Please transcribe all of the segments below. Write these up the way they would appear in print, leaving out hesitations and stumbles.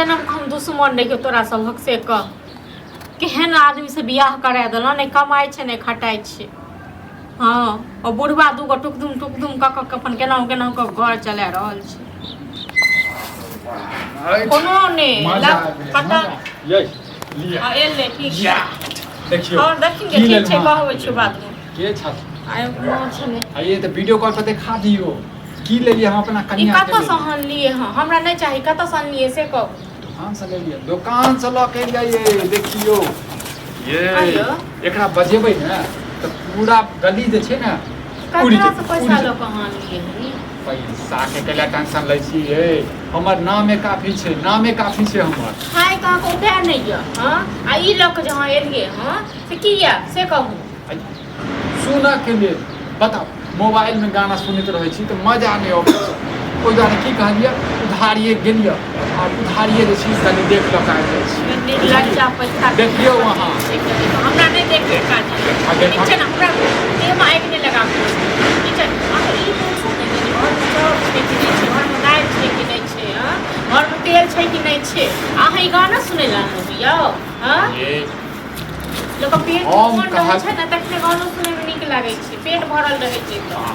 जनम के हम दुश्मन रहियो तोरा सभक से कह। केहन आदमी से बियाह करा देलहुँ, नहि कमाइ छै नहि खटाइ छै। हँ, ओ बुढ़बा दूगो टुकदुम टुकदुम कऽ कऽ के अपन केनाहु केनाहु कऽ घर चला रहल छै। कोनो नहि मजा लग- आबि गेल, पता मजा। यै लिअ। हँ, एलै ठीक छै। या देखियौ। और देखिन की ठीक लेलहुँ छै, अहाँ? कहबै छियौ बादमे। के छथि? आइ माँ छलै। आ ये तऽ वीडियो कॉल पर देखा दियौ की लेलियै हम अपना ई कनिया के कतऽसँ लेल। अनलियै हँ? हमरा नहि चाही, कतऽसँ अनलियै से कहू। दोकान से लेलियै, दोकान से लऽ के एलियै। देखियौ ये, आइयो। एकरा बजेबै ने तऽ पूरा गली जे छै ने उड़ि ककरासँ जेतै, पैसा उड़ि लऽ जेतै। कऽ अहाँ अनलियै हन? पैसा के कैला टेंशन लै छी ये? हमर नामे काफी छै, नामे काफी छै हमर। खायके अहाँके उपाय नहि यऽ? हँ, आ ई लऽ कऽ जे अहाँ एलियै हँ से किया से कहू। सुनऽ के लेल। बताउ, मोबाइलमे गाना सुनैत रहै छी तऽ मजा नहि अबै छै। ओहि दुआरे की कहलियै, उधारिए गेलियै आ उधारिए जे छै कनि देख लऽ कऽ आबि जाइ छी। निर्लज्जा, पैसा देखियौ अहाँ। हमरा नहि देखै काज। ठीक छै ने? हमरा देहमे आगि नहि लगाबू, ठीक छै? अहाँ ई पूछू ने जे घरमे चाउर छै कि नहि छै, घरमे दालि छै कि नहि छै, हँ, घरमे तेल छै कि नहि छै। अहाँ ई गाना सुनै लए अनलहुँ यौ? हँ, लोकके पेट हम मोन रहै कहल छै ने तखने गानो सुनैमे नीक लागै छै, पेट भरल रहै छै तऽ।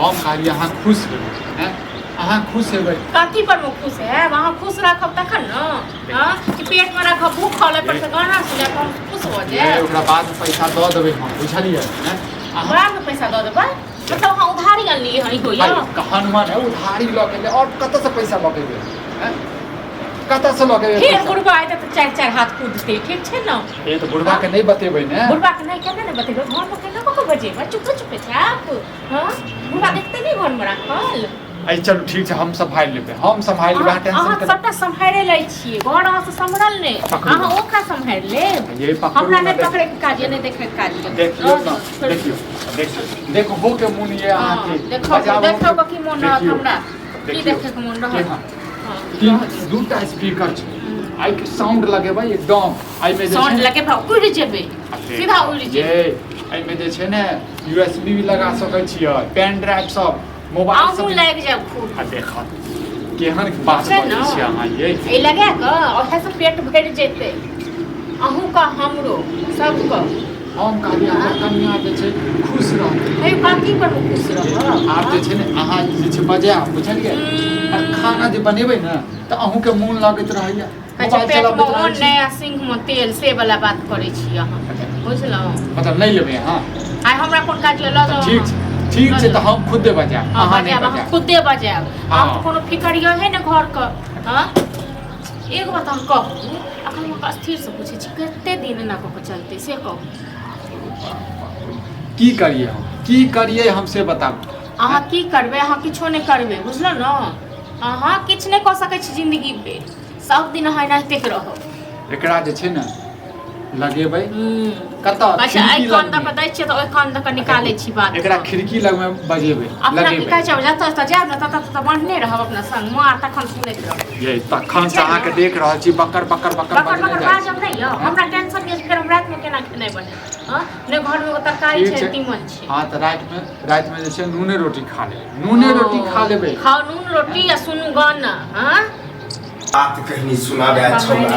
हम कहलियै अहाँ खुश हेबै। आँय, अहाँ खुश हेबै। कथी पर मे खुश हैब? अहाँ खुश राखब तखन ने। हँ, कि पेटमे राखब भूखल, एहि पर से गाना सुनायब हम खुश भऽ ये जायब? ओकरा बाद पैसा दऽ देबै हम, बुझलियै? आँय, अहाँ बादमे पैसा दऽ देबै? मतलब अहाँ उधारी अनलियै हँ इहो यौ? हनुमान है, उधारी लऽ के एलै। आओर कतऽसँ पैसा लऽ के एबै? आँय, कतऽसँ लऽ के एबै फेर पैसा? बुढ़बा एतै तऽ चारि चारि हाथ कूदतै, ठीक छै ने? ए तऽ बुढ़बा के नहि बतेबै ने। बुढ़बा के नहि, केना नहि बतेबै? घरमे केना कऽ के बजेबै? चुपे चुपे जायब। हँ, बुढ़बा देखतै नहि घरमे राखल। अइ चलू ठीक छै, हम सम्हारि लेबै, हम सम्हारि लेबै। अहाँ अहाँ टेंशन अहाँ के सबटा सम्हारे लै छियै घर, अहाँ से सम्हरल नहि। पकड़ू। अहाँ ओकरा सम्हारि लेब। ये पकड़ू हमरा ना। नहि पकड़े के काज यऽ, नहि देखै के काज यऽ। देखियौ रहऽ ने। दियौ, छोड़ि देखियौ, देखियौ, देखबो के मोन ये हँ, अहाँके। देखो बजाबो देखो के की मोन रहत? देखियौ, हमरा की देखियौ। देखै के मोन रहत? केहन? हँ, तीन रहऽ दियौ। दूटा स्पीकर छै, आइ के साउंड लगेबै एकदम एहिमे जे साउंड छै। लगेबै, उड़ि जेबै, सीधा उड़ि ये जेबै। एहिमे जे छै ने यूएसबी भी लगा सकै छियै, पेन ड्राइव सब, मोबाइल अहूँ सब। लागि जायब खूब। आ देखत केहन बात छै बजै ने? छियै अहाँ ये। ई लगा कऽ ओहे से पेट भरि जेतै अहूँके, हमरो, सबके। हम कहलियै हमर कनिया जे छै खुश रहतै। हे, कथी पर खुश रहब? आब जे छै ने अहाँ जे छै बजायब, बुझलियै? आ खाना जे बनेबै ने तऽ अहूँके मोन लगैत रहैया। कहै छै मोबाइल पेटमे चलबैत रहै अन्न छी। नहि आ सिंहमे तेल, से वाला बात करै छी अहाँ, बुझलहुँ? मतलब नहि लेबै अहाँ? आइ हमरा कोन काज यऽ, लऽ जाउ ठीक अहाँ। छै, ठीक छै, तऽ हम खुदे बजायब। हँ, अहाँ नहि बजायब अहाँ। बजायब। खुदे बजायब। हँ। अहाँके कोनो फिकर यऽ ने घरके? हँ, एगो बात अहाँ कहू, अखन हम स्थिरसँ पूछै छी, कते दिन एना कऽ कऽ चलतै से कहू। की करियै हम, की करियै हम से बताबू। अहाँ की करबै? अहाँ किछो नहि करबै, बुझलहुँ ने? अहाँ किछु नहि कऽ सकै छी जिन्दगी भरि। सब दिन अहाँ एनाहिते रहब। एकरा जे छै ने लगेबै कतऽ? अच्छा, एहि खिड़की कान दऽ लगमे। कऽ दै छियै तऽ ओहि कान दऽ कऽ निकालै छी बात। एकरा खिड़की लगमे बजेबै। अपना की लगेबै। कहै छै, जतऽ जतऽ जायब ने ततऽ ततऽ बन्हने रहब अपना संग माँ, तखन सुनैत रहब। ये तखन से छै अहाँके ने? देख रहल छी, बकर बकर बकर बकर बजने बकर जाइ छी। बाजब नहि यौ। हमरा टेंशन यऽ, फेर हम रातिमे केना खेनाइ बनेब? हँ, नहि घरमे एगो तरकारी ठीक छै, छै। तीमन छै। हँ, तऽ रातिमे जे छै नूने रोटी खा लेबै, नूने रोटी खा लेबै। खाउ नून रोटी आ सुनू गाना। हँ। बात कहनी सुनाबे छौड़ा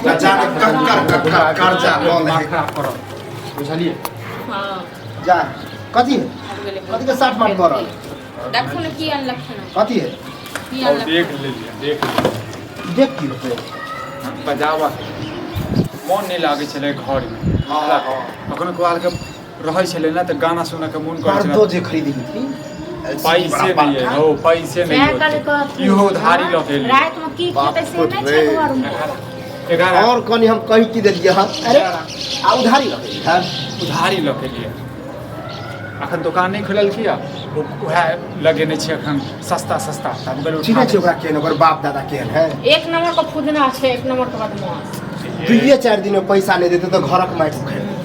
न जाने कक्कर कक्कर कर्जा लऽ दिमाग ले। खराब करब, बुझलियै? हँ। जा, कथी है? कथी के साठ माठ भऽ रहल? देखू ने की अनलक खाना। कथी है? की और अनलक? देख लेलियै, देख लेलियै। देख की होतै? बजाबऽ मोन नहि लागै छलै घरमे। हँ, हँ। कखनो कालके रहै छलै ने तऽ गाना सुनऽके मोन करै पर्दो छलै। जे खरीदी थी। पैसे नहि है हो, पैसे नहीं सएह होते। कहली कहथुन। इहो उधारी लऽ के एलियै। रातिमे की खेतै से नहि छै घरमे। 11। और कनि हम कहि की देलियै हँ? अरे, आ उधारी लऽ के हँ? उधारी लऽ के एलियै। अखन दोकान नहि खुलल किया, उएह लगेने छै अखन सस्ता सस्ता, तऽ हम कहलियै चिन्है उठा छी ओकरा केहन, ओकर बाप दादा केहन है? एक नंबर के फुदना छै, एक नंबर के बदमाश। दुइये चारि दिन में पैसा नहि देतै तऽ घरक माटि उखाड़ि देतै।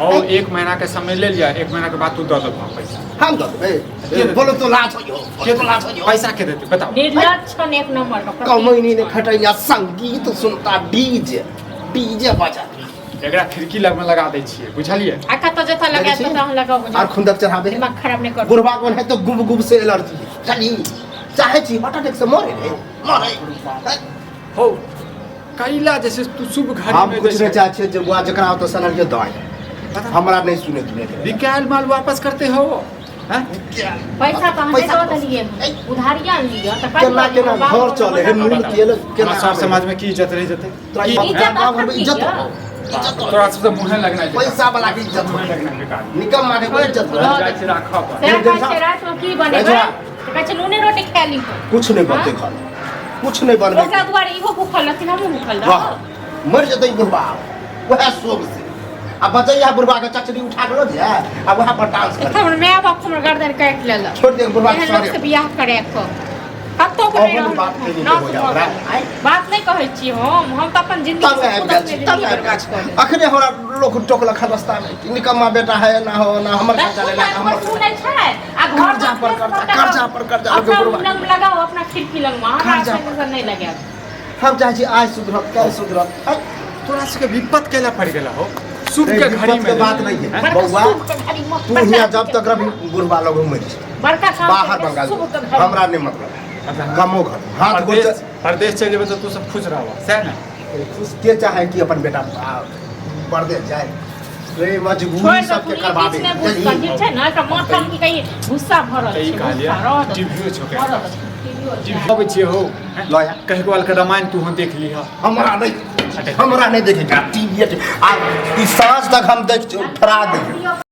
और एक महीना के समय ले लिया, एक महीना के बाद तू दऽ देबह पैसा। हम दऽ देबै? बोलो तो लाज होइयो, बोलो तो लाज होइयो। पैसा के देते बताओ? निर्लज छन एक नंबर के। कमैनी ने खटैया, संगीत सुनता, डीजे डीजे बजा। एकरा खिड़की लग में लगा दै छियै, बुझलियै? आ कतऽ जतऽ लगा देखै छी? ततऽ अहाँ लगाबू। आर खुंदक चढ़ाबे। दिमाग खराब नहि करू। बुढ़बा कोन है तो गुब गुब से एलर्जी है। चली चाहे छी हार्ट अटैक से मरे रे मरे। हो कैला जैसे तू शुभ घड़ी हम में कुछ जैसे नहीं चाहै छियै जे बुआ जकरा ओतऽ सनल के दऽ हमरा नहीं सुने के बिकायल माल वापस करते हो हैं? पैसा तऽ अहाँ पैसा दऽ देलियै हन उधारिया लिअ तऽ केना केना घर चले है नून तेल केना हमरा सर समाज में की इज्जत रह जेतै तोरा की- बाप- इज्जत गाँव घरमे अखन इज्जत की हो। तोरा सबसे मुँहे लगना है पैसा वाला के इज्जत हो। मुँहे लगना बेकार निकम्मा के कोई इज्जत हो। रह जाइ छै राखऽ पर सएह कहै छै रातिमे की बनेबै राजवा। तऽ कहै छै नूने रोटी खाए ली कुछ नहीं बनते घर कुछ नहीं बनबे ओकरा दुआरे इहो भूखल रहथिन हमहूँ भूखल वाह रहब मर जेतै बुढ़बा वएह शोभ से आ बचैया बुढ़बा के चचरी उठा के लऽ जाय आ वएह पर डांस कर हमर माय बाप हमर गर्दन काटि लेलक छोड़ दे बुढ़बा के एहन लोक सरे से बियाह करे के कतौ के नहि अहुन बात रहल कहि नाश हो भऽ जा हमरा गेल। आइ बात नहि कहै छी हम तऽ अपन जिंदगी तंग से आबि खुद गेल अपने छी जिंदगी तंग आबि गेल बर्बाद छी कऽ लेब। अखने हमरा लोक टोकलक हन रास्ता मे कि निकम्मा बेटा है ना हो ना हमर बस खर्चा लेला सुनै हमर सुनै छै आ घर कर्जा पर कर्जा, कर्जा पर कर्जा, अपना लोक बुढ़बा। लग लगाओ अपना खिड़की लग हमरा कर्जा से पर। नहि लगायब हम चाहै छी आइ सुधरत काल्हि सुधरत आइ तोरा सबके विपत केला पड़ गेला हो शुभ नहीं, के घड़ी विपत में के बात नहीं है। बड़का बौआ, शुभ के घड़ी में तू बड़का हियाँ जब तक रही बुढ़बा लोग मरि जेतौ। बड़का काम बाहर करके बंगाल शुभ के घड़ी हमरा नहीं मतलब है कमो घर हाथ गोड़ परदेश परदेश चलि जेबै तऽ तू सब खुश रहबह सएह ने खुश के चाहे कि अपन बेटा परदेश जाए रे मजबूरी छोड़ दो सबके तू करबाबे किछु नहि बुझतह ठीक छै ने एकरा माथामे की कही गुस्सा भरल तऽ ई छै कहलियै गुस्सा रह दो टीवीओ छौ भरल कहीं छै, टीवीओ छै। टीवी अबै छियै हो लऽ आ। कहिको वाल के रामायण तू देख लीह हमरा नहीं हमरा नहीं देखे का टीवी आ ई साँझ तक हम देख फरा दे।